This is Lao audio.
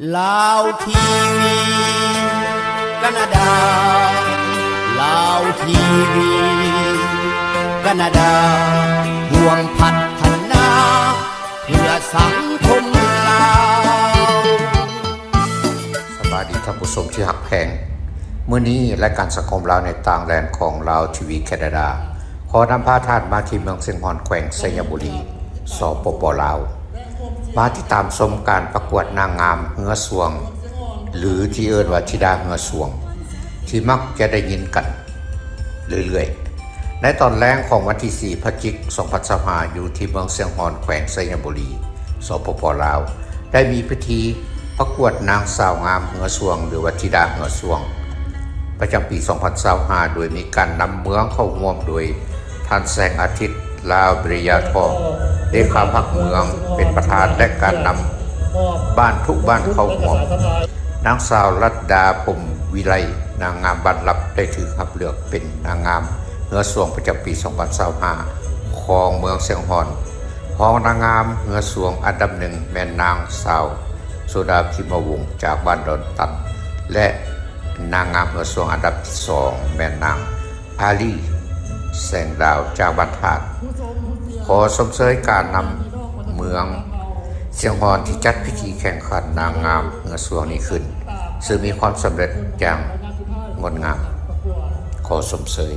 ລາວທີວີ ການາດາ ລາວທີວີ ການາດາ ຮ່ວມພັດທະນາ ເພື່ອສັງຄົມລາວ. ສະບາຍດີທ່ານຜູ້ຊົມທີ່ຮັກແພງ. ມື້ນີ້ລາຍການສັງຄົມລາວໃນຕ່າງແດນຂອງລາວທີວີ ການາດາ ຂໍນຳພາທ່ານມາທີ່ເມືອງຊຽງຮ່ອນ ແຂວງໄຊຍະບູລີ ສປປ ລາວ ມາຕິດຕາມຊົມການປະກວດນາງງາມເຮືອຊ່ວງ ຫຼື ທີ່ເອີ້ນວ່າທິດາເຮືອຊ່ວງ ທີ່ມັກຈະໄດ້ຍິນກັນເລື້ອຍໆ. ໃນຕອນແລງຂອງວັນທີສີ່ ພະຈິກ ສອງພັນຊາວຫ້າ ຢູ່ທີ່ເມືອງຊຽງຮ່ອນ ແຂວງໄຊຍະບູລີ ສປປ ລາວ ໄດ້ມີພິທີປະກວດນາງສາວງາມເຮືອຊ່ວງ ຫຼືວ່າທິດາເຮືອຊ່ວງ ປະຈຳປີສອງພັນຊາວຫ້າ ໂດຍມີການນຳເມືອງເຂົ້າຮ່ວມໂດຍ ທ່ານ ແສງອາທິດ ລາວວິລິຍາທອງ ເລຂາພັກເມືອງເປັນປະທານ ແລະ ການນຳບ້ານທຸກບ້ານເຂົ້າຮ່ວມ. ນາງສາວ ລັດດາ ພົມວິໄລ ນາງງາມບ້ານລັບ ໄດ້ຖືກຮັບເລືອກເປັນນາງງາມເຮືອຊ່ວງປະຈຳປີສອງພັນຊາວຫ້າ ຂອງເມືອງຊຽງຮ່ອນ. ຮອງນາງງາມເຮືອຊ່ວງອັນດັບໜຶ່ງແມ່ນນາງສາວ ໂສດາ ພິມມະວົງ ຈາກບ້ານດອນຕັນ ແລະ ນາງງາມເຮືອຊ່ວງອັນດັບທີສອງ ແມ່ນນາງ ອາລີ ແສງດາວ ຈາກບ້ານທາດ. ຂໍຊົມເຊີຍການນຳເມືອງຊຽງຮ່ອນທີ່ຈັດພິທີແຂ່ງຂັນນາງງາມເຮືອຊ່ວງນີ້ຂຶ້ນ ຊຶ່ງມີຄວາມສຳເລັດຢ່າງງົດງາມ. ຂໍຊົມເຊີຍ.